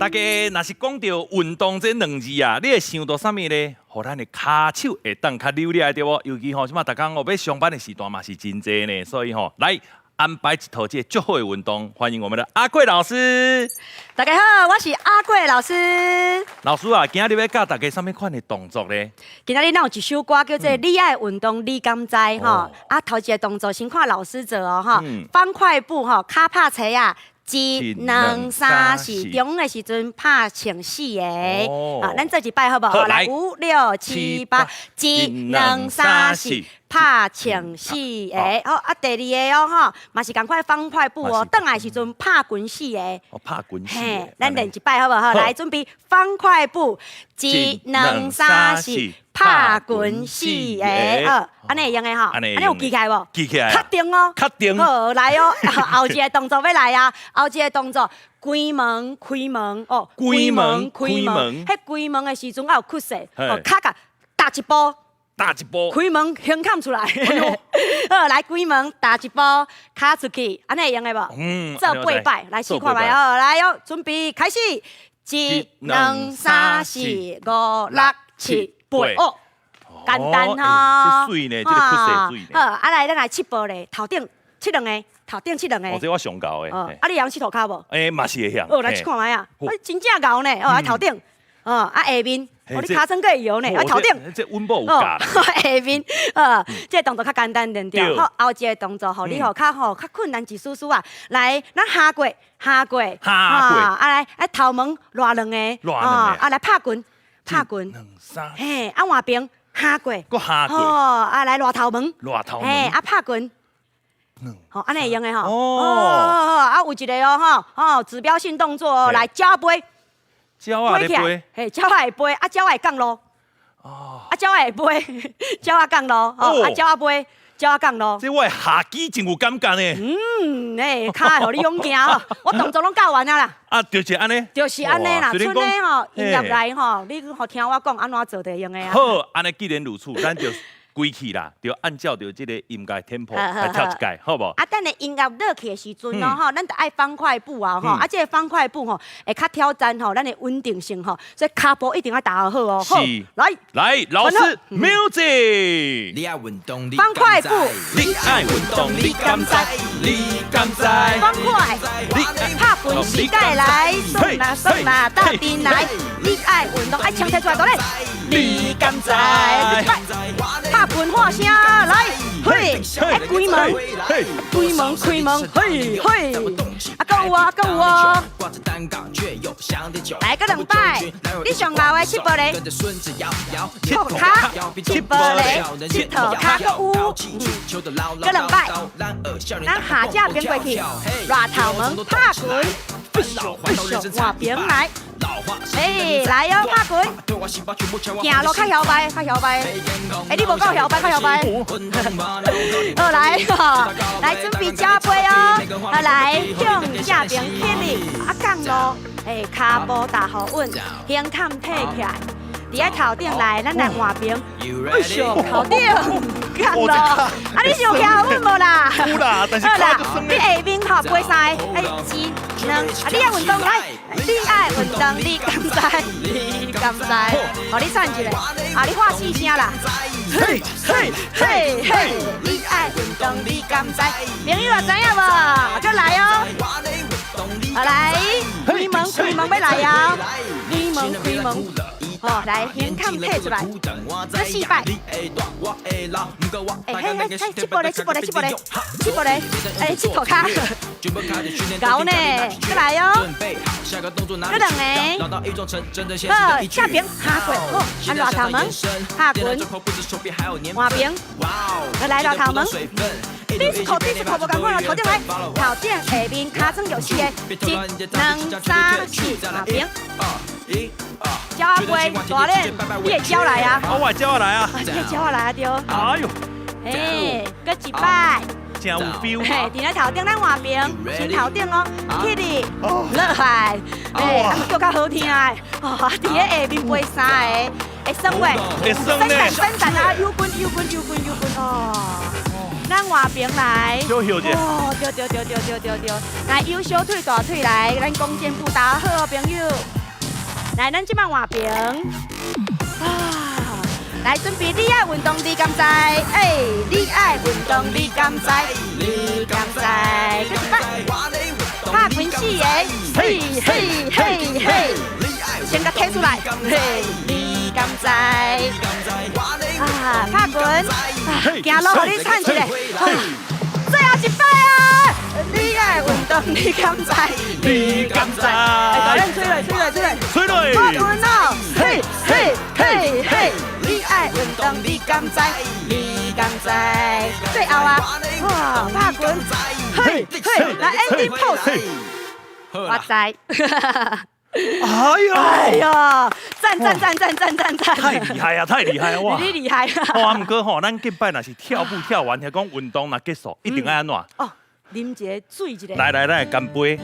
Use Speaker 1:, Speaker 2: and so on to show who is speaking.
Speaker 1: 大家若是講著運動這兩字啊，你會想著啥物咧？予咱的跤手會當較溜利對無？尤其吼，這馬逐工哦欲上班的時段嘛是真濟呢，所以吼，來安排一套這個足好的運動，歡迎我們的阿貴老師。
Speaker 2: 大家好，我是阿貴老師。
Speaker 1: 老師啊，今仔日欲教大家啥物款的動作咧？
Speaker 2: 今仔日咱有一首歌叫做《你愛運動你敢知》吼。啊，頭一個動作先看老師做哦，吼。方塊步吼，跤拍齊仔，一、兩、三、四，中央的時陣拍穿四個。啊，咱做一擺好無？
Speaker 1: 好，來。
Speaker 2: 五六七八，一、兩、三、四，拍穿四個。好，啊，第二个哦，吼，嘛是仝款方塊步哦，轉來的時陣拍滾四個。
Speaker 1: 哦，拍滾四
Speaker 2: 個。咱練一擺好無？好，來準備方塊步，一、兩、三、四，拍滾四個。好，按呢會用的吼，按呢有記起來無？
Speaker 1: 記起來。
Speaker 2: 確定哦。
Speaker 1: 確定。
Speaker 2: 好，來哦，後一个動作欲來啊，後一个動作，關門開門哦，
Speaker 1: 關門開門。
Speaker 2: 彼關門的時陣愛有氣勢，哦，跤共踏一步。
Speaker 1: 踏一步。
Speaker 2: 開門胸坎出來。好，來關門踏一步，跤出去，按呢會用的無？
Speaker 1: 嗯。
Speaker 2: 做八擺，來試看覓哦，來哦，準備開始，一、兩、三、四、五、六、七、八，哦，簡單吼。
Speaker 1: 這媠呢，這个氣勢媠呢。
Speaker 2: 好，啊來，咱來七步咧，頭頂七兩个，頭頂七兩个。
Speaker 1: 哦，這我上𠢕的。
Speaker 2: 哦，啊，你會曉七塗跤無？
Speaker 1: 欸，嘛是會曉。
Speaker 2: 哦，來試看覓啊！啊，真正𠢕呢，哦，啊頭頂，哦，啊下面，哦，你跤蹛閣會搖呢，啊頭頂。
Speaker 1: 這阮某有教。
Speaker 2: 下面，哦，這个動作較簡單點對。好，後一个動作，予你吼較吼較困難一絲絲啊。來，咱下過，下過，
Speaker 1: 下過。
Speaker 2: 啊來，啊頭毛賴兩个，
Speaker 1: 賴兩个。
Speaker 2: 啊來拍滾，拍滾。
Speaker 1: 兩三。
Speaker 2: 嘿，啊換邊，下過。
Speaker 1: 閣下過。
Speaker 2: 哦，啊來賴頭毛。
Speaker 1: 賴頭毛。
Speaker 2: 嘿，啊拍滾。吼，按呢會用的吼。
Speaker 1: 哦。
Speaker 2: 啊有一个哦，吼，哦，指標性動作哦，來鳥飛。
Speaker 1: 鳥仔咧飛。
Speaker 2: 嘿，鳥仔會飛，啊鳥仔會降落。哦。啊鳥仔會飛，鳥仔降落，哦，啊鳥仔飛，鳥仔降落。
Speaker 1: 這我的下肢真有感覺呢。
Speaker 2: 嗯，欸，跤會予你勇行哦，我動作攏教完啊啦。
Speaker 1: 啊，就是按呢。
Speaker 2: 就是按呢啦，賰呢吼，音樂來吼，你予聽我講按怎做就會用的啊。
Speaker 1: 好，按呢既然如此，咱就規氣啦，就按照著這個音樂 tempo 來跳一擺，好無？
Speaker 2: 啊，等下音樂落去的時陣哦，吼，咱著愛方塊步啊，吼，啊，這个方塊步吼，會較挑戰吼，咱的穩定性吼，所以跤步一定愛踏好哦。
Speaker 1: 是。
Speaker 2: 來，
Speaker 1: 來，老師，music。
Speaker 3: 你愛運動，
Speaker 2: 方塊步。
Speaker 1: 你愛運動，你敢知？你敢知？
Speaker 2: 方塊，拍滾四擺來，爽啦爽啦，鬥陣來。你愛運動，愛槍提出來，倒咧。你敢知？拍滾喊聲來，嘿，愛關門，關門開門，嘿嘿，啊，閣有啊，閣有哦。來，閣兩擺，你上𠢕的七步咧，七跤，七步咧，七塗跤，閣有，閣兩擺，咱下正邊過去，賴頭毛拍滾，換邊來。欸，來哦，拍滾，行路較搖擺，較搖擺。欸，你無夠搖擺，較搖擺。好來，來準備鳥飛哦。好來，向正邊起立，啊降落，欸，跤步踏予穩，胸坎提起來。佇咧頭頂來，咱來換邊，哎呦，頭頂降落。啊，你是有徛穩無啦？
Speaker 1: 有啦，但是
Speaker 2: 好啦，你下面吼飛三个，欸，一、兩，啊，你愛運動來，你愛運動，你敢知？你敢知？予你唱一下，啊，你喊四聲啦。嘿，嘿，嘿，嘿，你愛運動，你敢知？朋友也知影無？閣來哦。好來，開門開門欲來啊！開門開門。哦，來，胸坎提出來，閣四擺。欸，嘿嘿嘿，七步咧，七步咧，七步咧，七步咧，欸，七塗跤。𠢕呢，閣來哦。閣兩个。好，正邊下過，好，按賴頭毛，下滾，換邊，來賴頭毛。disco disco 無仝款哦，頭頂來，頭頂下面跤蹛有四个，一、兩、三、四，換邊。鳥仔飛，大練，你會鳥來啊？
Speaker 1: 我會鳥來啊！
Speaker 2: 你會鳥來啊對。
Speaker 1: 哎呦！
Speaker 2: 嘿，閣一擺。
Speaker 1: 真有 feel。
Speaker 2: 嘿，佇咧頭頂咱換邊，先頭頂哦，起立，落來，嘿，啊，閣較好聽的，哦，佇咧下面飛三个，會酸袂？
Speaker 1: 會酸呢。
Speaker 2: 伸展伸展啊，右滾右滾右滾右滾哦。咱換邊來，
Speaker 1: 小休者。
Speaker 2: 哦，對對對對對對對，來右小腿大腿來，咱弓箭步打好哦，朋友。來，咱這擺換爿。啊，來準備，你愛運動，你敢知？欸，你愛運動，你敢知？你敢知？閣一擺，拍拳四個，嘿嘿嘿嘿，先共提出來，嘿，你敢知？啊，拍拳，行路予你喘一下，最後一擺啊！你愛運動，你敢知？
Speaker 1: 你敢知？
Speaker 2: 來，咱吹來，吹來，吹來，
Speaker 1: 吹來！
Speaker 2: 我運哦，嘿嘿嘿嘿，你愛運動，你敢知？你敢知？最後啊，哇，拍拳，嘿嘿，來 ending pose，我知。
Speaker 1: 哎呦，
Speaker 2: 哎呀，讚讚讚讚讚讚讚！
Speaker 1: 太厲害啊，太厲害啊！哇，
Speaker 2: 你厲害
Speaker 1: 啊！哇，毋過吼，咱這擺若是跳舞跳完，聽講運動若結束，一定愛按怎？
Speaker 2: 哦，啉一个水一下。
Speaker 1: 來來來，乾杯！